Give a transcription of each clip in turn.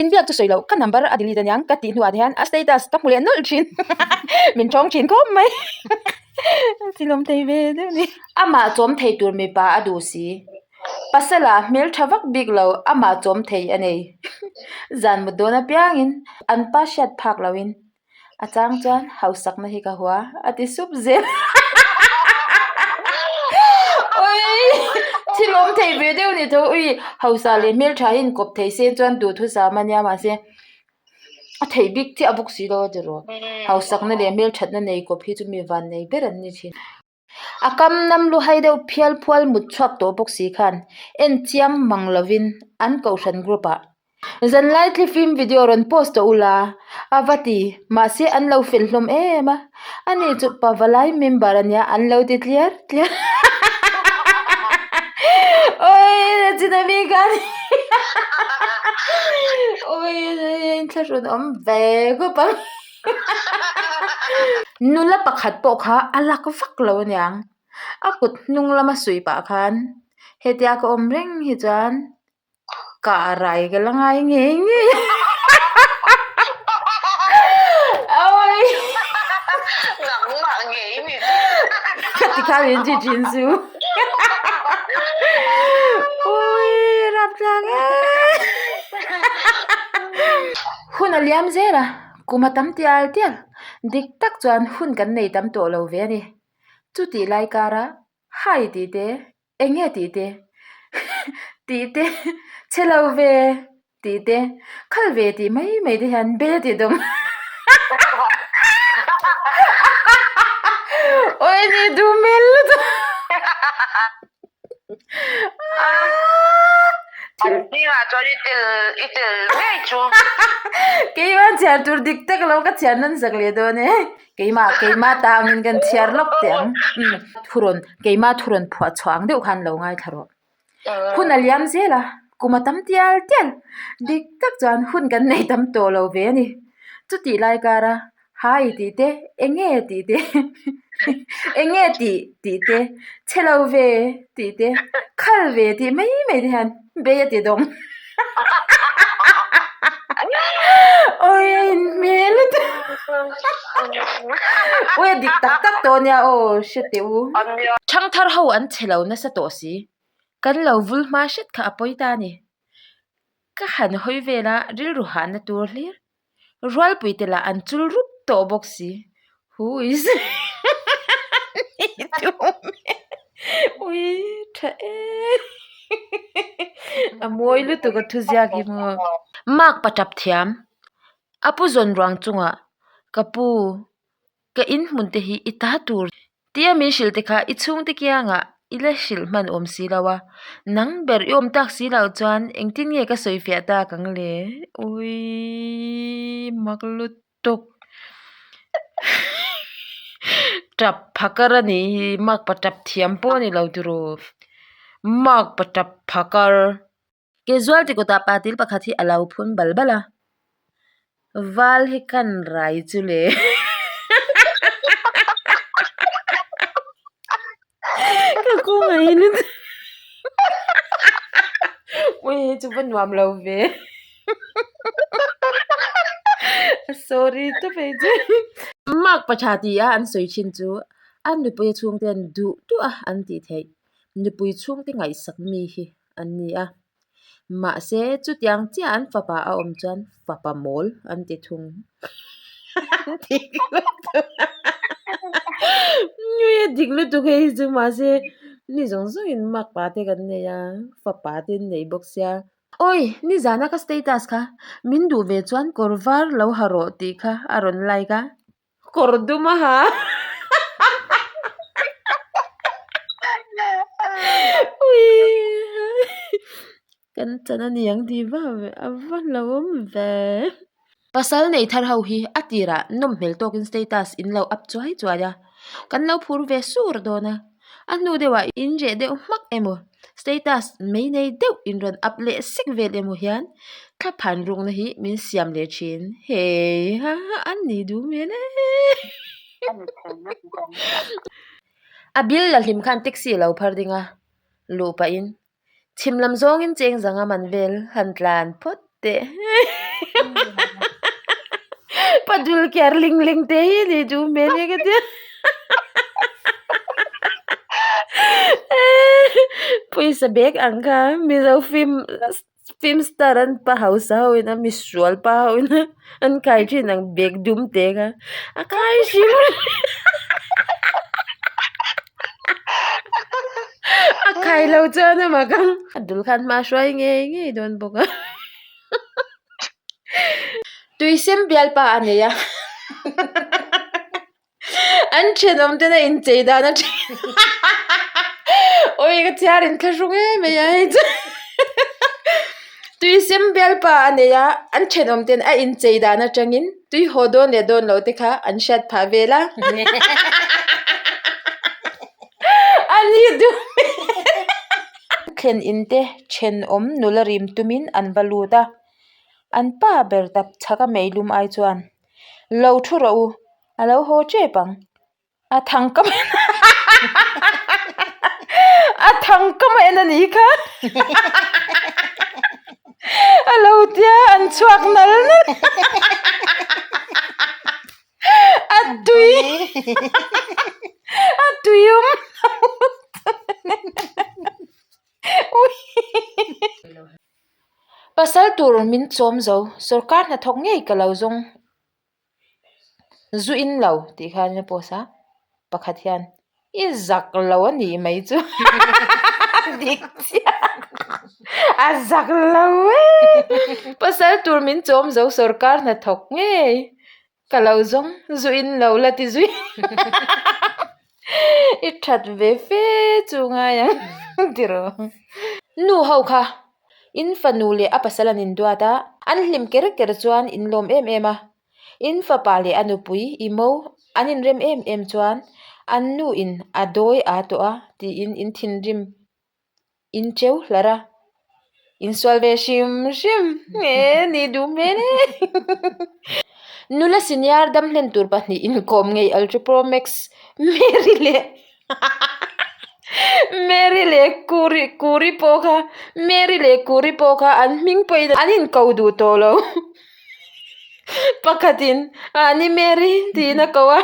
Inbiak chu sawi loh, ka number a delete aniang ka tih hnuah te hian a status ka hmu leh nawlh thin. Min thawng thin khawp mai. Silawm thei ve deuh ni. Amah chawm thei tur mipa a duh si. Pasala hmel tha vak bik lo, amah chawm thei a nei. Zan mut dawn apiangin an pa hriat phak loin A chang chuan hausakna hi ka hua a ti sup zel. Ui thil awm thei ve deuh ni tho ui hausa leh hmeltha hi inkawp thei se chuan duhthusam a nia mahse a theih bik chiah bawk si lo a ti rawh. Hausakna leh hmelthatna nei kawp hi chu mi van nei ber an ni thin. A kam nam lu hai deuh phial phual mut chhuak tawh bawk si khan en chiang mang lovin an kohhran group ah Zanlai thlifim video rawn post tawh ula a va ti mahse an lo fel hlawm em a ani chu pavalai member ania an lo ti tliar tliar awii chinami khan awii inthlahrun awm ve khawp ang. Nula pakhat pawh kha a lak vak lo aniang a kut hnung lama suih pah khan hetia ka awm reng hi chuan kah rai ka la ngai ngei ngei a khati kha min ti thin chu rapthlak e hun a liam zel a. Kum a tam tial tial, dik tak chuan hun kan nei tam tawh lo ve a ni. Chutih lai kara Hi tih te, eng nge tih te, tih te, chhe lo ve tih te, khal ve tih mai mai te hian be tih dawng. Awi ni duh hmel lutuk. An zingah chuan i tel i tel ngei chu. Keimah chhiar tur dik tak lo ka chhiar nan sak leh dawn e. Keimah keimah ta angin kan chhiar lawk teh ang. Thurawn keimah thurawn phuah chhuah ang deuh khan lo ngaithla rawh. Hun a liam zel a, kum a tam tial tial. Dik tak chuan hun kan nei tam tawh lo ve a ni. Chutih lai kara Hi tih te, eng nge tih te, eng nge tih tih te, chhe lo ve tih te, khal ve tih mai mai te hian bei a ti dawng. Awi a inhmel lutuk. Awi a dik tak tak tawh ania aw hre teh u. Thangthar ho an chhe lo nasa tawh si. Kan lo vul hma hret kha a pawi ta a ni. Ka han hawi vel a rilru hahna tur hlir. Rualpui te lah an chul rup tawh bawk si. Who is Ui tha e A mawi lutuk a thuziak hi maw. Mark pa tap thiam. A pu zawn ruang chungah ka pu Ka in hmun te hi i ta tur tia min hrilh te kha i chhungte kiangah i la hrilh hman awm si lo a, nang ber i awm tak si loh chuan engtin nge ka sawi fiah tak ang le? Uiiii mak lutuk tap phakar a nih hi mak pa tap thiam pawh a ni lo tiraw mak pa tap phakar. Kezual ti kawtah patil pakhat hi a lo phun bal bal a, val hi kan rai chu le. Ka kawng a in Ui hei chu va nuam lo ve. Sorry tawp hei chu. Mark pa tha ti a an sawi thin chu an nupui a chhungte an duh duh a an tih theih. Nupui chhungte ngaihsak mi hi an ni a. Mahse chutiang chiah an fapa a awm chuan fapa mawl an ti thung. An dik lutuk Nui a dik lutuk hei hi chu mahse mi zawng zawngin makpa te kan nei a, fapa te an nei bawk sia. Awi nizana ka status kha min duh ve chuan kawr var lo ha rawh tih kha a rawn like a. Kawr dum a ha. Kan chan a ni ang tih va a va hlauhawm ve. Pasal nei thar ho hi a tirah nawm hmel tawkin status in lo up chuai chuai a, kan lo phur ve sur dawn a, a hnu deuhah in reh deuh hmak emaw status mai nei deuh in rawn up leh sek vel emaw hian Thlaphan rukna hi min siam leh thin. Hei ha an ni duh hmel e. A bill la hlim khan taxi a lo phar ding a, luh pahin chhim lam zawngin cheng zanga man vel han tlan phawt teh. Pa dul kiar ling leng te hi ni duh hmel e ka tia. Pawisa bag ang kha Mizo film film star an pa hausa ho in a misual pa ho in a an khai thin ang bag dum te kha a khai hrim a khai lo chuan a mak ang a dul khan hma hruai ngei ngei dawn bawk a. Tuisem bialpa a nei a an thenawm ten a inchei dan a then awi ka chhiar in thlahrung em mai a hei chu tuisem bialpa a nei a an thenawm ten a inchei dan atangin tui haw dawn leh dawn loh te kha an hriat phah vel a a ni duh Thlen in te thenawm nula rim tumin an va lut a an pa ber tap chhak a meilum ai chuan lo thu rawh u a lo haw tep ang a thang kam a thang kam a en a nih kha a lo tia an chhuak nal nal a tui a tui awm Pasal tur min chawm zo sorkar hnathawk ngei ka lo zawng zu in lo tih khan a post a pakhat hian i zak lo a nih mai chu dik chiah a zak lo e pasal tur min chawm zo sorkar hnathawk ngei Ka lo zawng zu in lo la ti zui i that ve fe chu ngai ang tiraw. Nu ho kha in fanu leh a pasal an induat a, an hlim ker ker chuan in lawm em em a, in fapa leh a nupui i mo an inrem em em chuan an nu in a dawi a tawh a tiin in thinrim In cheu hlar a, in sual ve hrim hrim nge ni duh hmel e. Nula senior dam hlen tur pahnih inkawm ngei Ultra Pro Max Mary leh Mary leh Kuri Kuri pawh kha Mary leh Kuri pawh kha an hming pawhin an inko duh tawh lo. Pakhatin ah ni Mary tiin a ko a,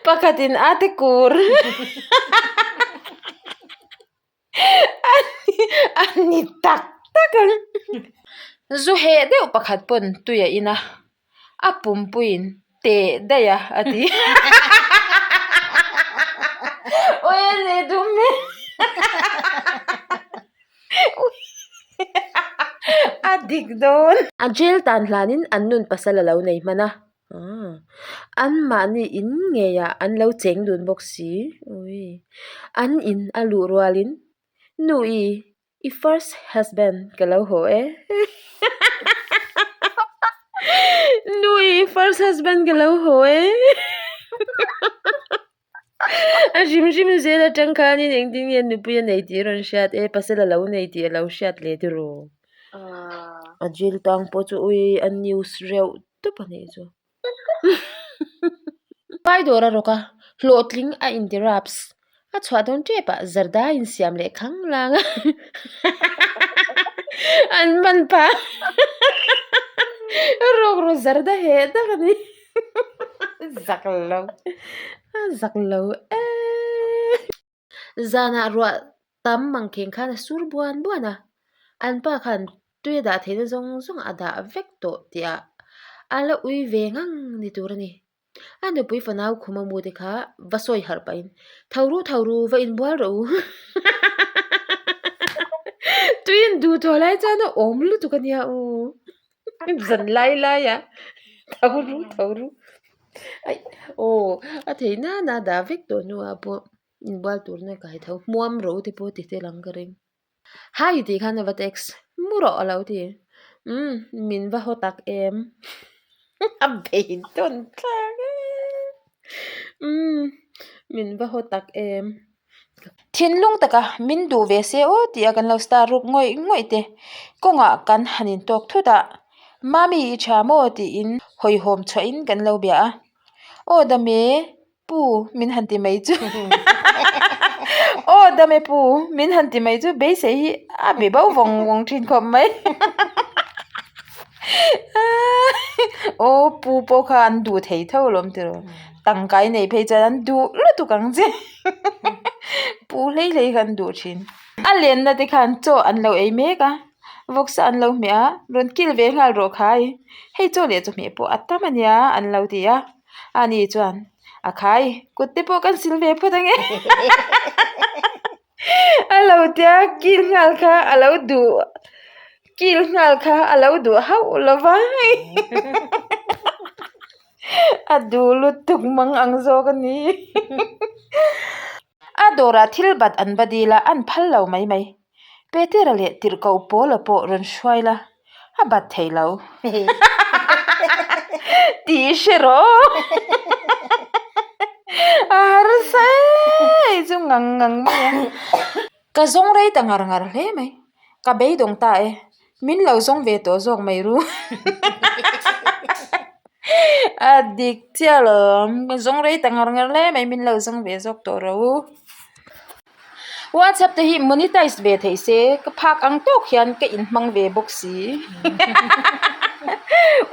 pakhatin a te kur a ni tak tak ang. Zu heh deuh pakhat pawn tui a in a, a pumpuiin teh daih a a ti. Awi a ni duh hmel. A dik dawn. A jail tan hlanin an nun pasal a lo nei hman a, an mahni in ngeiah an lo cheng dun bawk si. An in a luh rualin, Nu i, i first husband ka lo haw e. Nu i, i first husband ka lo haw e. A hrim hrim zel atang khanin engtin nge nupui a nei tih a rawn hriat e, pasal a lo nei tih a lo hriat leh tiraw. A jail tang pawh chu ui a news reuh tawp a nih chu. Pai dawr a rawk a, hlawhtling a inti raps. A chhuah dawn tep ah zarda a insiam leh khang lang a an man phah rawk ru zarda heh tak a ni. Zak lo a zak lo eee. Zanah ruah tam mangkheng khan a sur buan buan a, an pa khan tui a dah theihna zawng zawng a dah vek tawh tih ah a la ui ve ngang ni tur a ni. A nupui fanau khum a mu te kha va sawi harh pahin tho ru tho ru va inbual rawh u tui in duh tawh lai chuan a awm lutuk a nia u. Zan lai lai a tho ru tho ru aih aw a thei nana dah vek tawh hnuah pawh inbual turin a kai tho hmuam ro te pawh ti tel ang ka ring hai tih khan a va text mu rawh a lo ti umm min va haw tak em a bei tawn thlak e umm min va haw tak em. Thinlung taka min duh ve se aw tih a kan lo star ruk ngawih ngawih te kawngah kan han intawk thut a Mami i tha maw tiin hawihhawm chhuahin kan lo bia a aw dame pu min han ti mai chu aw dame pu min han ti mai chu beisei hi a be bo vawng vawng thin khawp mai. Aw pu pawh kha an duh thei tho alawm tiraw tangka i neih phei chuan an duh lutuk ang che pu hlei hlei kha an duh thin. A lenna te khan chaw an lo ei mek a vawksa an lo hmeh a rawn kil ve nghal rawh khai hei chaw leh chawhmeh pawh a tam ania an lo ti a ani chuan a khai kut te pawh kan sil ve phawt ange. A lo tia kil nghal kha a lo duh kil nghal kha a lo duh hauh lo va a duh lutuk mang ang zawk a ni a dawrah thil bat an va dil a an phal lo mai mai Petera leh tirhkoh Paula pawh rawn hruai la a bat thei lo tih hre rawh a harsa e chu ngang ngang mai a ka zawng rei ta ngar ngar hle mai ka beidawng ta e min lo zawng ve tawh zawk mai ru a dik chiah lo ka zawng rei ta ngar ngar hle mai min lo zawng ve zawk tawh rawh u. Whatsapp te hi monetize ve theih se ka phak ang tawk hian ka inhmang ve bawk si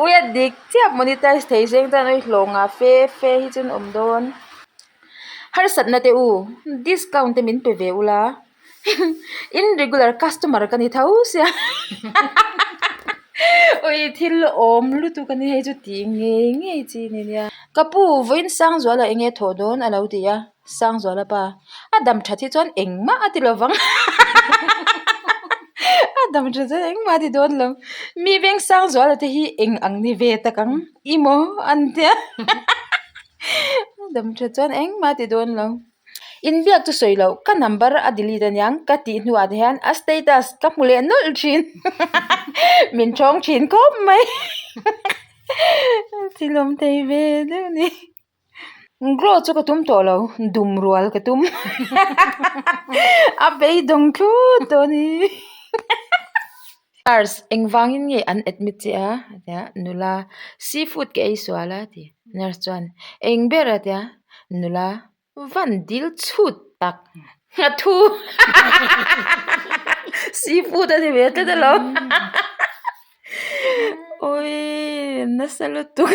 ui a dik chiah monetize thei zeng chuan ui hlawng ah fe fe hi chu an awm dawn harsatna te u discount te min pe ve ula in regular customer ka ni tho sia ui thil awm lutuk a ni hei chu tih ngei ngei chi a ni nia ka pu vawiin Sangzuala eng nge thawh dawn a lo ti a. Sangzuala pa, a dam that hi chuan engmah a ti lovang a dam that chuan engmah a ti dawn lo mi veng Sangzuala te hi eng ang ni ve tak ang i maw an tia a dam that chuan engmah a ti dawn lo inbiak chu sawi loh ka number a delete aniang ka tih hnuah te hian a status ka hmu leh nawlh thin min thawng thin khawp mai thil awm thei ve deuh a ni. Glow chu ka tum tawh lo dum rual ka tum a beidawng thlut tawh a ni nurse engvangin nge an admit che a a ti a nula seafood ka ei sual a a ti nurse chuan eng ber a ti a nula van dil chhut tak nghathu seafood a ni ve tlat alawm. Awii nasa lutuk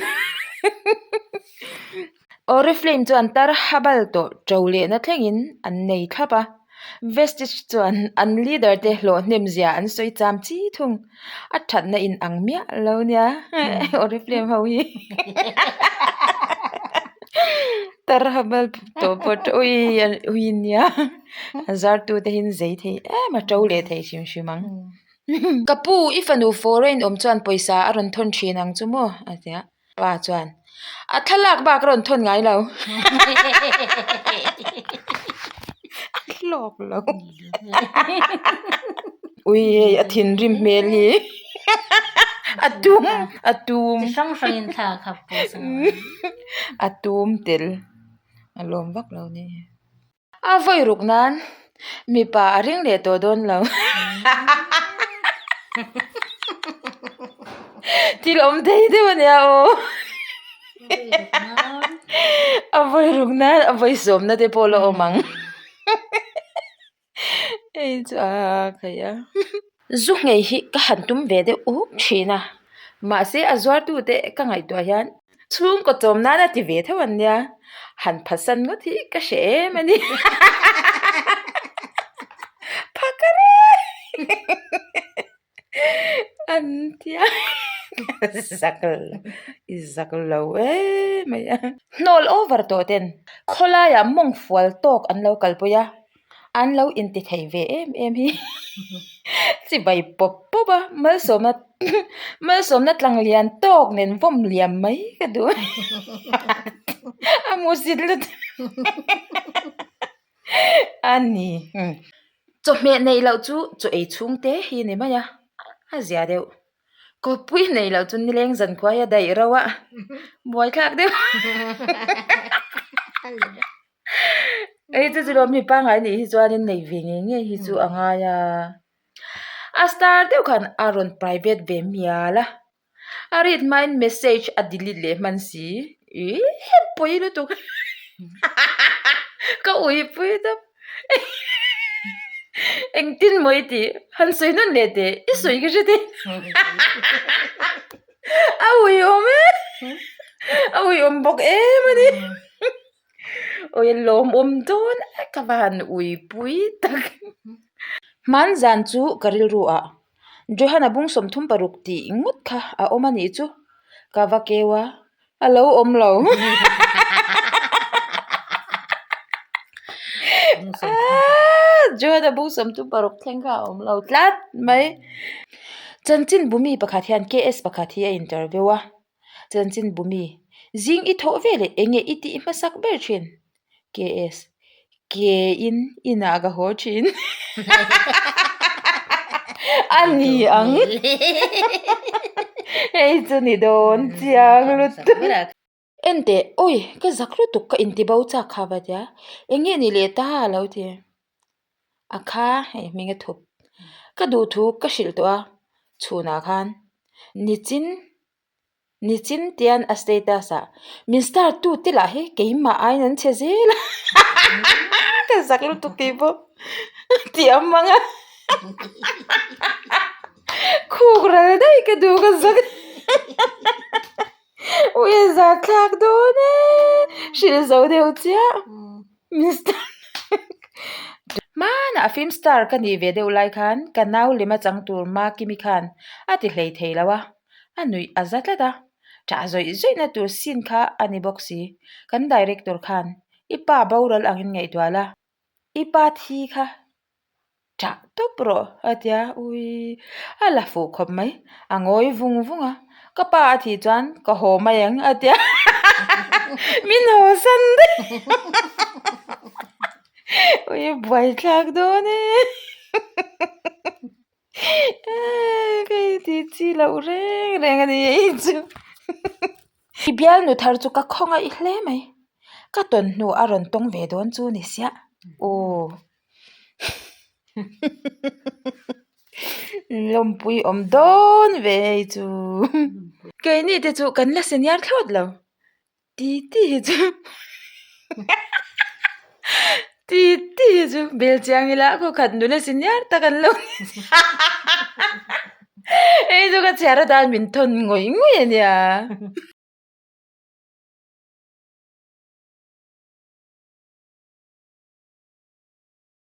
Oriflame chuan tar habal tawh to lehna thlengin an nei thlap a Vestige chuan an leader te hlawh hnem zia an sawi cham chi thung a thatna in ang miah lo nia Oriflame ho hi tar habal tawh pawh awii ui nia a zar tu te hi an zei thei em a to leh thei hrim hrim ang. Ka pu, i fanu foreign awm chuan pawisa a rawn thawn thin ang chu maw? a ti a. Pa chuan, A thlalak bak a rawn thawn ngai lo. A hlawk lo. Ui hei a thinrim hmel hi. A tum, a tum. Chi hrang hrangin thla a khap pawisa. A tum tel. A lawm vak lo ni. A vawi ruk nan mipa a ring leh tawh dawn lo. Thil awm thei deuh a nia aw. A vawi ruk nan a vawi sawmna te pawh la awm ang. Hei chu a khaih a. Zu nghei hi ka han tum ve deuh uk thin a, mahse a zuartute ka ngaihtuah hian chhungkaw chawm nan a ti ve tho an nia, han phatsan ngawt hi ka hre em a ni. Phakar e! An tia zak lo, i zak lo em mai a. Hnawl over tawh ten khawlaiah mawng fual tawk an lo kalpui a. An lo inti thei ve em em hi chibai pawp pawp a malsawmna malsawmna tlang lian tawk nen vawm liam mai ka duh a musit lutuk a ni chawhmeh neih loh chu chaw ei chhung te hi a ni mai a a zia deuh. Kawppui nei loh chu nileng zankhua hi a daih rauh a buaithlak deuh. Hei chu chu lawm mi pangngai nih hi chuanin nei ve ngei ngei hi chu a ngai a a star deuh khan a rawn private ve mial a a read hmain message a delete leh hman si ih pawi lutuk ka ui pui deuh engtin maw i tih han sawi nawn leh teh i sawi ka hre thei. Ui awm bawk em a ni. Ui lawmawm dawn a ka va han ui pui tak. Hmanzan chu ka rilru ah Johana bung 36 tih ngawt kha a awm a nih chu ka va keu a, a lo awm lo. Johana bung 36 thleng kha a awm lo tlat mai. Chanchin bumi pakhat hian KS pakhat hi a interview a. Chanchin bumi, zing i thawh ve leh eng nge i tih hmasak ber thin? KS, Ke in inah ka haw thin. A ni ang. Hei chu ni dawn chiang lutuk. Enteh, awi ka zak lutuk ka inti bo chak kha va tia, eng nge ni leh ta a lo ti. A kha hei hming a thup. Ka duhthu ka hrilh tawh a, chhunah khan nichin nichin tian a status ah min star tu te lah hi keimah aiin an chhe zel a ka zak lutuk tih pawh tih a hmang a khuk ral daih ka duh ka zak Ui a zah thlak dawn e hrilh zo deuh chiah min star hmanah film star ka nih ve deuh lai khan ka nau lem a chang tur Makimi khan a ti hlei thei lo a a nuih a za tlat a tah zawih zawih na tur scene kha a ni bawk si kan director khan i pa boral angin ngaihtuah la i pa thi kha. Ṭah tawp rawh a ti a, ui a la fuh khawp mai, a ngawi vung vung a, ka pa a thih chuan ka haw mai ang a ti a, min haw san daih ui buaithlak dawn e ka intih chi loh reng reng a ni ei chu. I bialnu thar chu ka khawngaih hle mai, ka tawn hnu a rawn tawng ve dawn chu ni siah aw. Lawmpui awm dawn ve hei chu keini te chu kan la senior thlawt lo ti ti hi chu ti ti hi chu bel chiang ila khaw khat nula senior tak an lo ni hei chu ka chhiar atan min thawn ngawih ngawih a nia.